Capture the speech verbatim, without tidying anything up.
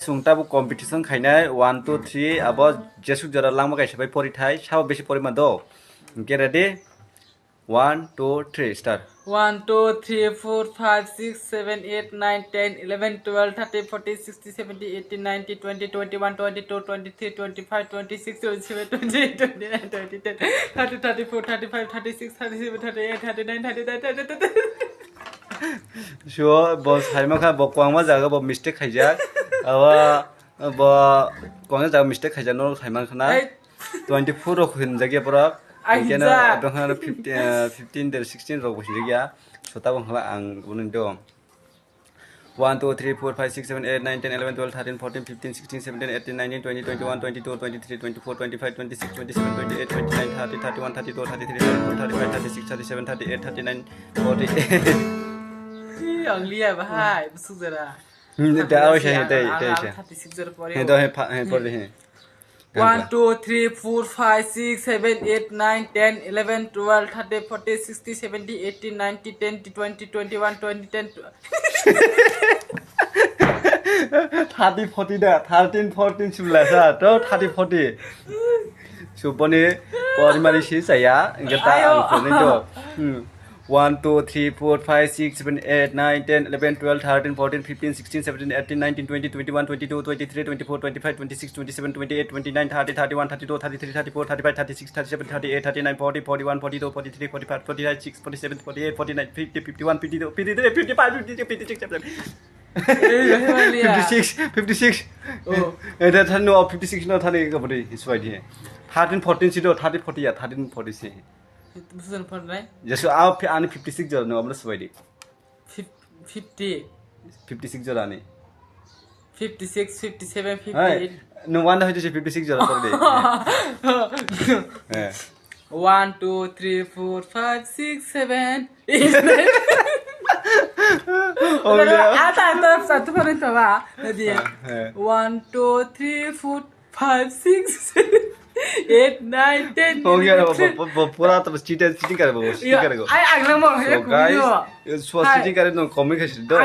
Chwng tabuk competition khainai one two three, abo jesuk jora langma kaisa bai pori thai, sabo bisi pori ma do. Hwnkhe ready? One, two, three, start. One, two, three, four, five, six, seven, eight, nine, ten, eleven, twelve, thirteen, fourteen, sixteen, seventeen, eighteen, nineteen, twenty, twenty-one, twenty-two, twenty-three, twenty-five, twenty-six, twenty-seven, twenty-eight, twenty-nine, thirty, thirty-four, thirty-five, thirty-six, thirty-seven, thirty-eight, thirty-nine, thirty-ten, thirty-nine, thirty-ten. So, bo saima kha, bo kwbangma jaga bo mistake khaijak. Abo, bo kwbangma jaga mistake khaijak, no saima khana. Twenty-four rok hinjak ya borok. Ai, hingke no hinjak. Abang khana fifteen, eh, fifteen der sixteen rok bo hinjak ya. So, tabang khala ang boni do. One, two, three, four, five, six, seven, eight, nine, ten, eleven, twelve, thirteen, fourteen, fifteen, sixteen, seventeen, eighteen, nineteen, twenty, twenty-one, twenty-two, twenty-three, twenty-four, twenty-five, twenty-six, twenty-seven, twenty-eight, twenty-nine, thirty, thirty-one, thirty-two, thirty-three, thirty-four, thirty-five, thirty-six, thirty-seven, thirty-eight, thirty-nine, forty. Ang liya bahai, busuk jera. Hmm, da, oh, siya, siya, siya. Thirty-six jera pore. He, do, he, pa, he, pore, he. One, two, three, four, five, six, seven, eight, nine, ten, eleven, twelve, thirteen, fourteen, sixteen, seventeen, eighteen, nineteen, twenty, twenty, twenty-one, twenty, ten, thirty, forty da, thirteen, fourteen sibla sa, to thirty, forty. Suboni primary si saya, enggak tak. Ayo. Ang to. Hmm. One, two, three, four, five, six, seven, eight, nine, ten, eleven, twelve, thirteen, fourteen, fifteen, sixteen, seventeen, eighteen, nineteen, twenty, twenty-one, twenty-two, twenty-three, twenty-four, twenty-five, twenty-six, twenty-seven, twenty-eight, twenty-nine, thirty, thirty-one, thirty-two, thirty-three, thirty-four, thirty-five, thirty-six, thirty-seven, thirty-eight, thirty-nine, forty, forty-one, forty-two, forty-three, forty-five, forty-six, forty-seven, forty-eight, forty-nine, fifty, fifty-one, fifty-two, fifty-three, fifty-five, fifty-six, fifty-seven. Fifty-six, fifty-six. Oh. Eh, da thani no fifty-six no thani ka bari, it's right here. Thirteen, fourteen si do, thirteen, forty ya, thirteen, forty si. Busan pernai? Jesu, ah, ani fifty-six jora no, abla subai di. Fif-, fifty. Fifty-six jora ani. Fifty-six, fifty-seven, fifty-eight. Hai, no wonder hoito se fifty-six jora pore de. Eh. One, two, three, four, five, six, seven, eight, nine. Oh, yeah. Ata, ata, satu pore to ba. Nadi. Eh. One, two, three, four, five, six, seven, eight, nine, ten, eleven, twelve. Pura to cheating, cheating kare bo, cheating kare bo. Ai, ang lang mo, hai. So, guys, so cheating kare no comment khai si do.